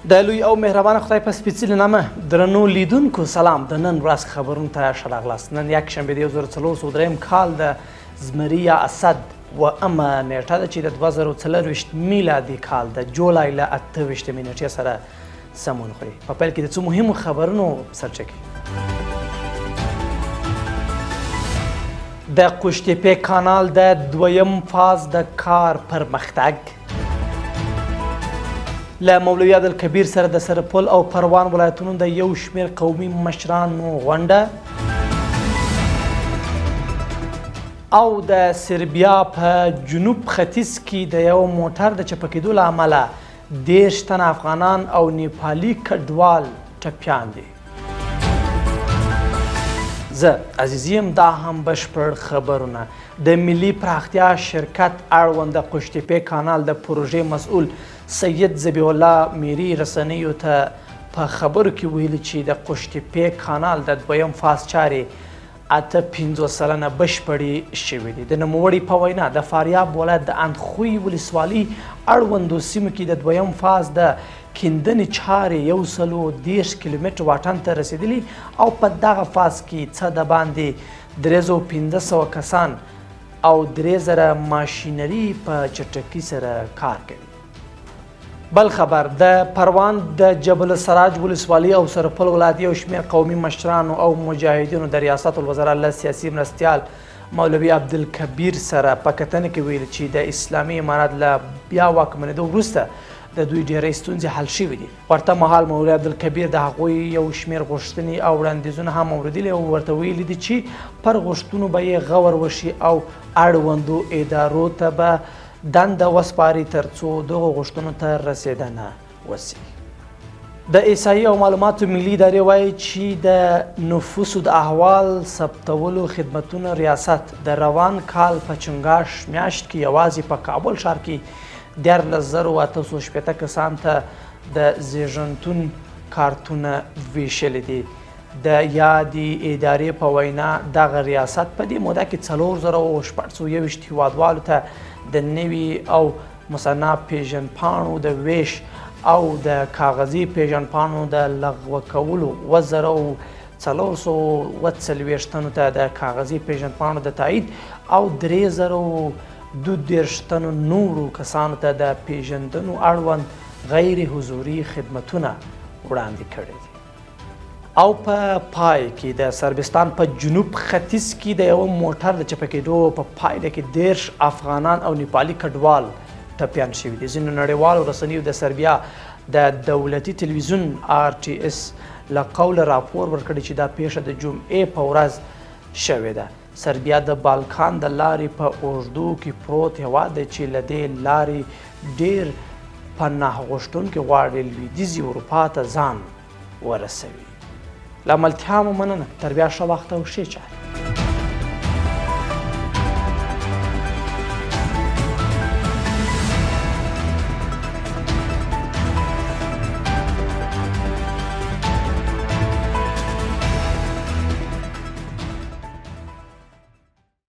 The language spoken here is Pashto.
د لوی او مهربان خدای په سپېڅلي نامه درنو لیدونکو سلام. د نن ورځ خبرونو ته ښه راغلاست. نن یکشنبه د 1403 کال د زمري یا اسد اوومه نیټه ده چې د 2024 میلادي کال د جولای له 28مې نیټې سره سمون خوري. په پیل کې د څو مهمو خبرونو سرچکي. د قوشتېپې کانال د دویم فاز د کار پرمختګ، له مولوي عبدالکبیر سره د سرپل او پروان ولایتونو د یو شمېر قومي مشرانو غونډه، او د سربیا په جنوب ختیځ کې د یو موټر د چپه کېدو له امله 30 تنه افغانان او نیپالي کډوال ټپیان دي. زه عزیزي یم، دا هم بشپړ خبرونه. د ملي پراختیا شرکت اړوند د قوشتېپې کانال د پروژې مسؤل سید ذبیح الله میري رسنیو ته په خبرو کې ویلي چې د قوشتېپې کانال د دویم فاز چارې 58% بشپړې شوې دي. د نوموړي په وینا د فاریاب ولایت د اندخوی ولسوالۍ اړوندو سیمو کې د دویم فاز د کیندنې چارې 130 کیلومتر واټن ته رسېدلي او په دغه فاز کې څه د باندې 3500 کسان او 3000 ماشینري په چټکۍ سره کار کوي. بل خبر، د پروان د جبل السراج ولسوالۍ او سرپل ولایت یو شمېر قومي مشرانو او مجاهدینو د ریاست الوزرا له سیاسي مرستیال مولوي عبدالکبیر سره په کتنه کې ویل چې د اسلامي امارت له بیا واکمنېدو وروسته د دوی ډېری ستونزې حل شوې دي. ورته مهال مولوي عبدالکبیر د هغوی یو شمېر غوښتنې او وړاندیزونه هم اورېدلي او ورته ویلي دي چې پر غوښتنو به یې غور وشي او اړوندو ادارو ته به دنده وسپاري ترڅو دغو غوښتنو ته رسېدنه وسي. د احصایي او معلوماتو ملي ادارې وایي چې د نفوسو د احوال ثبتولو خدمتونو ریاست د روان کال په چنګاښ میاشت کې یوازې په کابل ښار کې 13,860 کسان ته د زیږنتون کارتونه ویشلي دي. د یادې ادارې په وینا دغه ریاست په دې موده کې 4621 هیوادوالو ته د نوي او مثنا پیژندپاڼو د ویش او د کاغذي پیژندپاڼو د لغوه کولو، 7440 تنو ته د کاغذي پیژندپاڼو د تایید او 3032 تنو نورو کسانو ته د پیژندنو اړوند غیر حضوري خدمتونه وړاندې کړي دي. او په پای کې د سربستان په جنوب ختیځ کې د یوه موټر د چپه کېدو په پایله کې 30 افغانان او نیپالي کډوال ټپیان شوي دي. ځینو نړیوالو رسنیو د سربیا د دولتي تلویزیون آر ټي اس له قوله راپور ورکړی چې دا پیښه د جمعې په ورځ شوې ده. سربیا د بالکان د لارې په اوږدو کې پروت هېواد دی چې له دې لارې ډېر پناه غوښتونکي غواړي لویدیځې اروپا ته ځان ورسوي. له ملتیا مو مننه، تر بیا ښه وخت او ښې چارې.